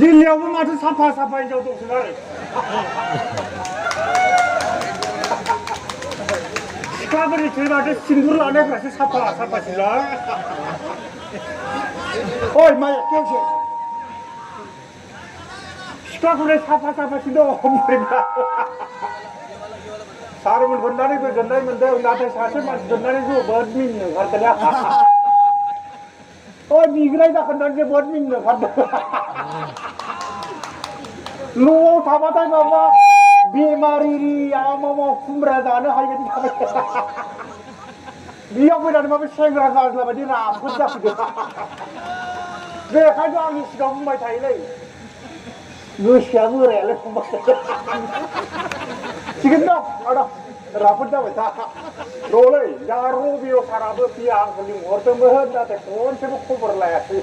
दिल्लीयावबो माथो साफा साफा हिनजाव दंसोगारो सिख्लाफोरनिख्रुइ माथो सिन्दुर लानायफ्रासो साफा साफासिनलाय ओइ माया केवसे सिख्लाखौलाय साफा साफासिन दं बुरैफ्रा सारमोन खोन्थानानै गोजोननाय मोनदों नाथाय सासे मानसि खोन्थानानै जोबोद मिनिनो ओंखारदों ओइ बिग्राय दा खोन्थानानै जोबोद मिनिनो ओंखारदों न'आव थाबाथाय माबा बेमारि आमाव खुमब्रा जानो हायो बायदि थाबाय बेयाव फैनानै माबा सेंग्रा जाज्ला बायदि राफोद जाफैदों बेखायनो आंनि सिगाङाव बुंबाय थायोलै गोसोआ बोरायालाय फंबाय थिगैनो दं आदा राफोद जाबाय था र'लै दा रबिअ साराबो फैया आंखौ लिंहरदोंमोन नाथाय खनसेबो खबर लायासै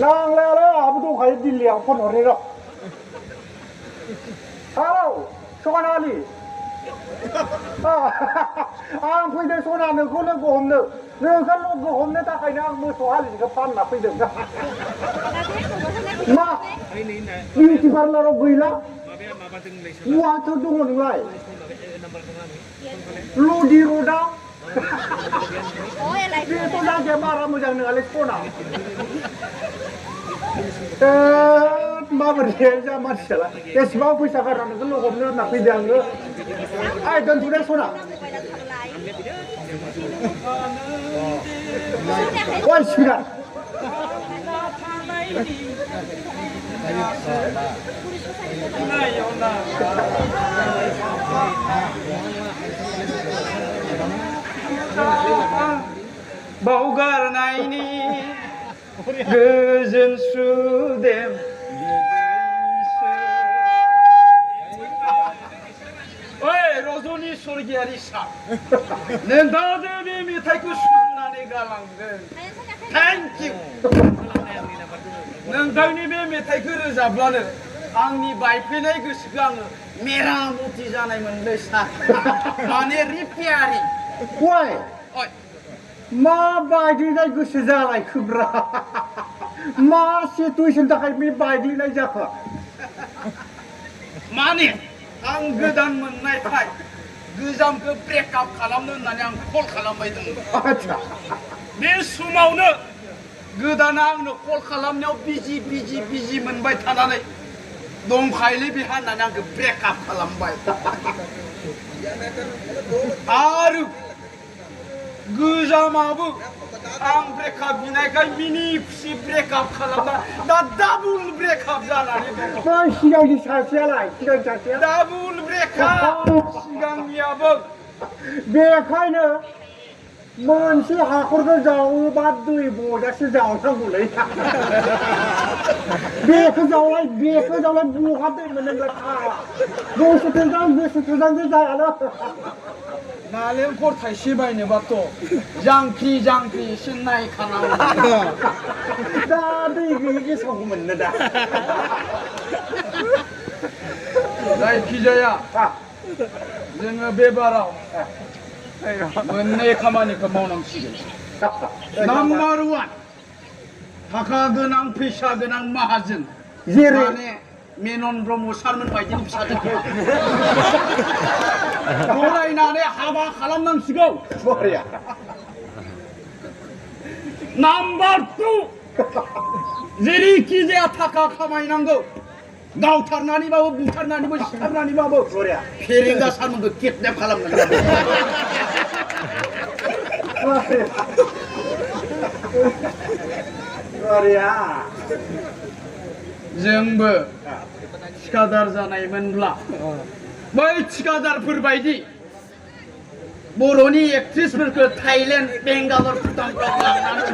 नांलायालै आंहाबो दंखायो दिल्लीयाव फन हरनि र' हेलौ सना आलि आं फैदों सना नोंखौ लोगो हमनो नोंखौ लोगो हमनो थाखायनो आं मोसौ हालिखौ फानना फैदों मा बिउटि पार्लाराव गैला बहाथो दङ नोंलाय लदि रडआव बेथ' जायगाया बारा मोजां नङालै सना माबोरै जा मानसियालाय एसेबां फैसा गारना नोंखौ लोगो हमनो होनना फैदों आङो ओइ दोनथ'दे सना ओइ स्पिकार बावगारनायनि गोजोन सुदेम ओइ रजनि स्वर्गियारि सार नोंथाङासो बे मेथाइखौ सुजुनानै गालांदों थेंक इउ नोंथांनि बे मेथाइखौ रोजाबब्लानो आंनि बायफ्लेनाय गोसोखौ आङो मेरामति जानाय मोनलै सार माने रिपेयारिं ओइ मा बायग्लिनाय गोसो जालायखोब्रा मा सिटुएसन थाखाय बे बायग्लिनाय जाखो माने आं गोदान मोननायखाय गोजामखौ ब्रेकआप खालामनो होननानै आं कल खालामबाय दंमोन आच्छा बे समावनो गोदाना आंनो कल खालामनायाव बिजि मोनबाय थानानै दंखायोलै बेहा होननानै आंखौ ब्रेकआप खालामबाय आरो गोजामाबो आं ब्रेकआप बिनायखाय मिनि खुसि ब्रेकआप खालामना दा डाबल ब्रेकआप जानानै दङ सिगांनि सासेयालाय सिगांनि सासेया डाबल ब्रेकआप सिगांनियाबो बेखायनो मोनसे हाखरखौ जावोबा दै बजासे जावनांगौलै बेखौ जावलाय बहा दै मोननांगौ थाला गोसो थोजां जायाना नालेंखर थाइसे बायनोबाथ' जांख्रि एसे नायखानांगौ दा दै गैयि गेसावखौ मोननो दा जायखिजाया जोङो बे बाराव मोननै खामानिखौ मावनांसिगोन नाम्बार 1 थाखा गोनां फैसा गोनां माहाजोन जेरै माने मेनन ब्रह्म सारमोन बायदिनि फिसाजोखौ फरायनानै हाबा खालामनांसिगौ नाम्बार 2 जेरैखि जाया थाखा खामायनांगौ गावथारनानैबाबो बुथारनानैबो सिथारनानैबाबो फेरेंगा सारमोनखौ किडनेप खालामनांगौ जोंबो थिखादार जानायमोनब्ला बै थिखादारफोर बायदि बर'नि एक्ट्रिसफोरखौ थाइलेण्ड बेंगालर भुटानफ्राव लांनानै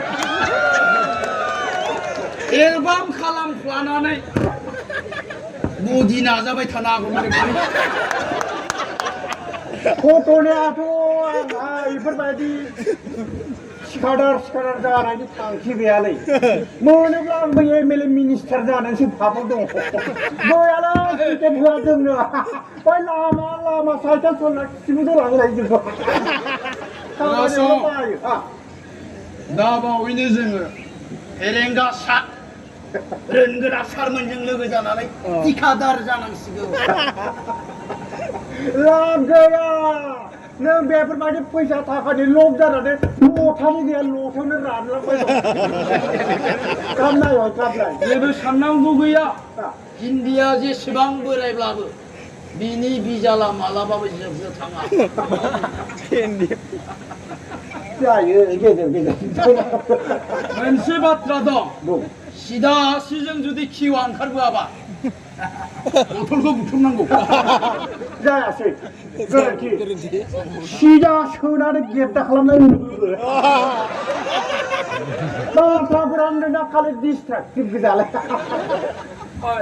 एलबाम खालामफ्लानानै बदि नाजाबाय थानो हागौमोन गथ'नियाथ' आंहा बेफोरबायदि सिखादार जानायनि थांखि गैयालै मोनोब्ला आंबो एमएलए मिनिस्टार जानोसो भाबाव दङ गैयालै टिकेट होआ जोंनो बै लामा साइकेल सलायना खिबुजों लांलाय जोंखौ दा बावैनो जोङो फेरेंगा सा रोंगोरा सारमोनजों लोगो जानानै थिखादार जानांसिगौ लाब गैया नों बेफोरबायदि फैसा थाखानि लब जानानै लथानि गैया लथायावनो रानलांबाय गाबनाय गाबनाय जेबो साननांगौ गैया हिन्दीया जेसेबां बोरायब्लाबो बिनि बिजाला मालाबाबो जोबनो थाङा जायो गेजेर गेजेर मोनसे बाथ्रा दं सिदा सिजों जुदि खिवा ओंखारबोआबा बथलखौ बुथुमनांगौ जायासै गोरोन्थि सिदा सोनानै गेद्दा खालामनाय बाथ्राफोरा नोंना खालि डिसट्राक्टिभ गोजालाय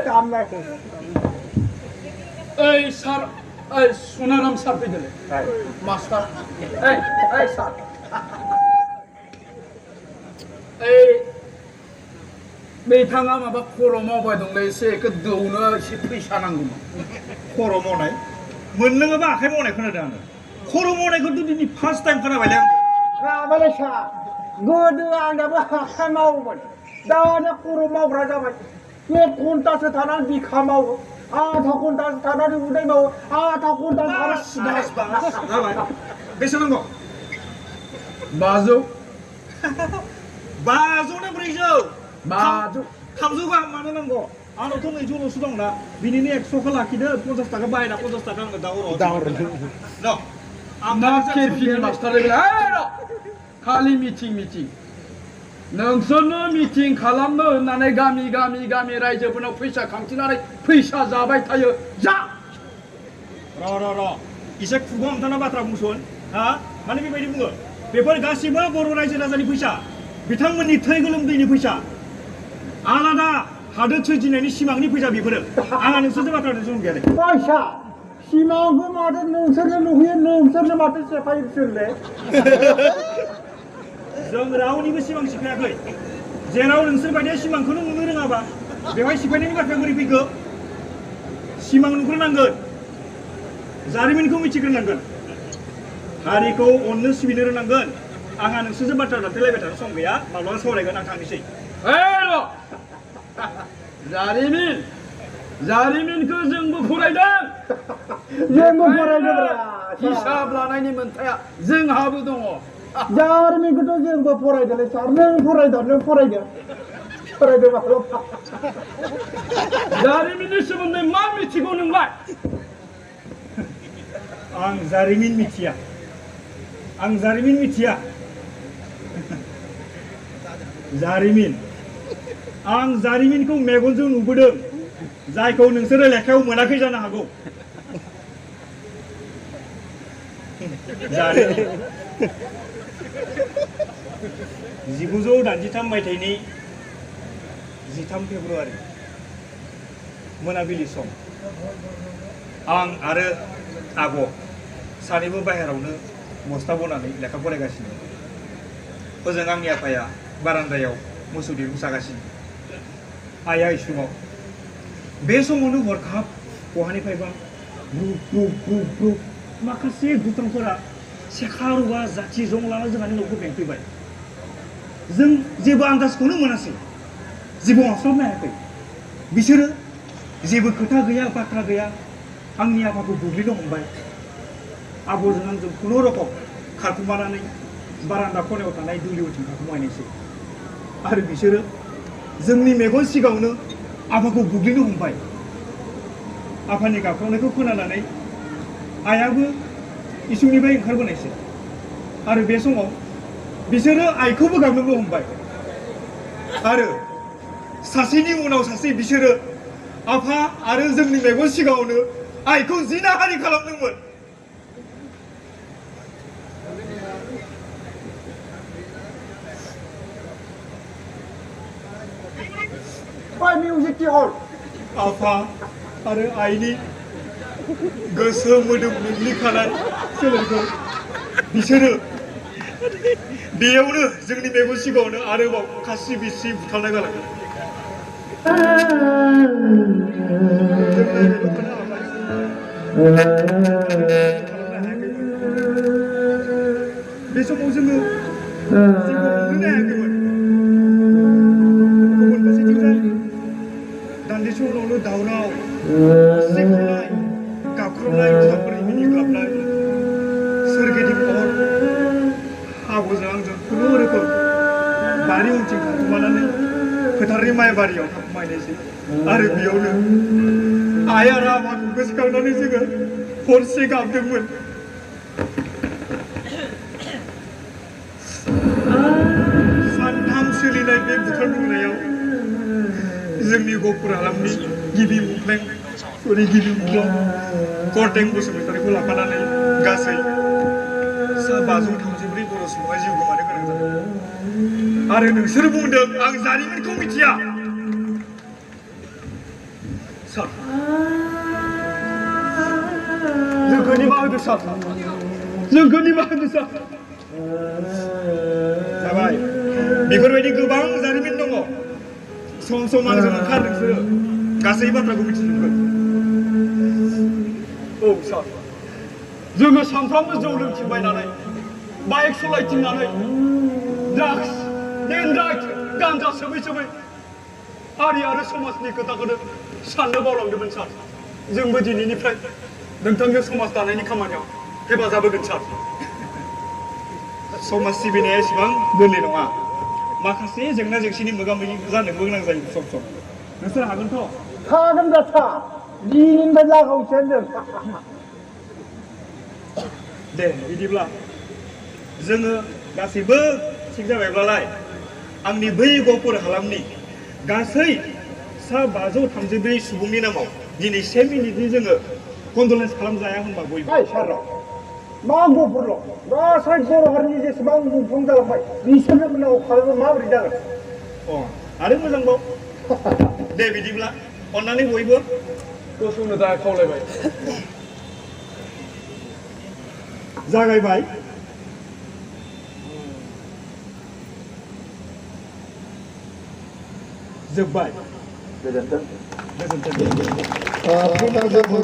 दामनाय ओइ सार ओइ सनाराम सार फैदोलै मास्टार ओइ सार ओइ बिथाङा माबा खर' मावबाय दंलै एसे एखौ दौनो एसे फैसा नांगौमोन खर' मावनाय मोनलोङाबा आखाइ मावनाय खोनादों आङो खर' मावनायखौथ' दिनै फार्स्ट टाइम खोनाबायलै आं राबालाय सा गोदो आंनाबो आखाइ मावोमोन दाना खर' मावग्रा जाबाय 1 घन्टासो थानानै बिखा मावो आधा घन्टासो थानानै उदै मावो आधा घन्टासो बास जाबाय बेसे नांगौ 500 500 ना 400 500 300 गाहाम मानो नांगौ आंनावथ' 200ल'सो दंना बिनिनो 100खौ लाखिदो 50 थाखा बाहायना 50 थाखा आंनो दाहर न आंना केरफिनि मास्टार लेभेल खालि मिटिं नोंसोरनो मिटिं खालामनो होननानै गामि रायजोफोरनाव फैसा खांथिनानै फैसा जाबाय थायो जा र' इसे खुगा हमथाना बाथ्रा बुंसन हा माने बेबायदि बुङो बेफोर गासिबो बर' रायजो राजानि फैसा बिथांमोननि थै गोलोमदैनि फैसा आलादा हादोर सोरजिनायनि सिमांनि फैसा बेफोरो आंहा नोंसोरजों बाथ्रा नोंसोर गैया फैसा सिमांखौ माथो नोंसोरनो नुहैयो नोंसोरनो माथो सेफायो बिसोरले जों रावनिबो सिमां सिफायाखै जेराव नोंसोर बायदिया सिमांखौनो नुनो रोङाबा बेवहाय सिफायनायनि बाथ्राया बोरै फैखो सिमां नुग्रोनांगोन जारिमिनखौ मिथिग्रोनांगोन हारिखौ अननो सिबिनो रोंनांगोन आंहा नोंसोरजों बाथ्रा दान्थेलायबाय थानो सम गैया माब्लाबा सावरायगोन आं थांनोसै जारिमिनखौ जोंबो फरायदों हिसाब लानायनि मोन्थाया जोंहाबो दङ जारिमिनखौथ' जोंबो फरायदोंलै सार नों फरायदो जारिमिननि सोमोन्दै मा मिथिगौ नोंलाय आं जारिमिन मिथिया जारिमिन आं जारिमिनखौ मेगनजों नुबोदों जायखौ नोंसोरो लेखायाव मोनाखै जानो हागौ जारिमिन 1983 मायथाइनि 13 फेब्रुवारि मोनाबिलि सम आं आरो आब' सानैबो बाहेरावनो बस्ता बनानै लेखा फरायगासिनो ओजों आंनि आफाया बारान्दायाव मोसौ दिरुं सागासिनो आइया इसिङाव बे समावनो हरखाब बहानिफ्रायबा ब्रुब माखासे दुथांफोरा सेखा रुवा जाथि जं लाना जोंहानि न'खौ बेंफैबाय जों जेबो आन्दाजखौनो मोनासै जेबो हमस्लाबनो हायाखै बिसोरो जेबो खोथा गैया बाथ्रा गैया आंनि आफाखौ बुग्लिनो हमबाय आब'जों आंजों खुनुरखम खारखुमानानै बारान्दा खनायाव थानाय दुलियावथिं खारखुमायनायसै आरो बिसोरो जोंनि मेगन सिगाङावनो आफाखौ बुग्लिनो हमबाय आफानि गाबख्रावनायखौ खोनानानै आइयाबो इसुंनिफ्राय ओंखारबोनायसै आरो बे समाव बिसोरो आइखौबो गाबनोबो हमबाय आरो सासेनि उनाव सासे बिसोरो आफा आरो जोंनि मेगन सिगाङावनो आइखौ जिनाहारि खालामदोंमोन मिउजिक हल आफा आरो आइनि गोसो मोदोम मोग्लिखानाय सोलेरखौ बिसोरो बेयावनो जोंनि मेगन सिगाङावनो आरोबाव खासि बिसि बुथारनाय गालांदों बे समाव जोङो जेबो हमनो हायाखैमोन गुबुन फारसेथिंजाय दान्दि समावनो दावराव सिखनाय गाख्रबनाय बिजाबफोरनि मिनिग्लाबनाय सोरगिदिं अर आब'जों आंजों खुनुरोखोम बारि उनथिं थाखुमानानै फोथारनि माइ बारियाव थाखुमायनायसै आरो बेयावनो आइ आरो आफाखौ गोसोखांनानै जोङो हरसे गाबदोंमोन। सानथाम सोलिनाय बे बुथारलुनायाव जोंनि गहपुर हालामनि गिबि मुंख्लें करटें बसुमतारीखौ लाफानानै गासै सा 534 बर' सुबुङा जिउ गोमानो गोनां जादों। आरो नोंसोर बुंदों आं जारिमिनखौ मिथिया। सार जोंखौ निमाहा होदो सार, जोंखौ निमाहा होदो सार। जाबाय, बेफोरबायदि गोबां जारिमिन दङ। सम सम आंजों ओंखार नोंसोरो गासै बाथ्राखौ मिथिजोबगोन। औ सार, जोङो सानफ्रामबो जौ लोंथिंबायनानै बाइक सलायथिंनानै ड्राग्स डेन्ड्राइट गान्जा सोबै सोबै हारि आरो समाजनि खोथाखौनो साननो बावलांदोंमोन सार। जोंबो दिनैनिफ्राय नोंथांजों समाज दानायनि खामानियाव हेफाजाब होगोन सार। समाज सिबिनाया एसेबां गोरलै नङा। माखासे जेंना जेंसिनि मोगा मोगि जानोबो गोनां जायो सम सम। नोंसोर हागोनथ'? हागोन जाथा दिनैनिफ्राय लागावसै जों। दे बिदिब्ला जोङो गासैबो थिग जाबायब्लालाय आंनि बै गहपुर हालामनि गासै सा 534 सुबुंनि नामाव दिनै 1 मिनिटनि जोङो कन्डलेन्स खालामजाया होनबा बयबो। सार मा गहपुरल' गासै बर' हारिनि जेसेबां मुंख्लं जालांबाय बिसोरनो उनाव खालामो माबोरै जागोन? आरो मोजांबाव। दे बिदिब्ला अन्नानै बयबो गसंनो थाखाय खावलायबाय। जागायबाय। जोब्बाय। गोजोन्थों। गोजोन्थों।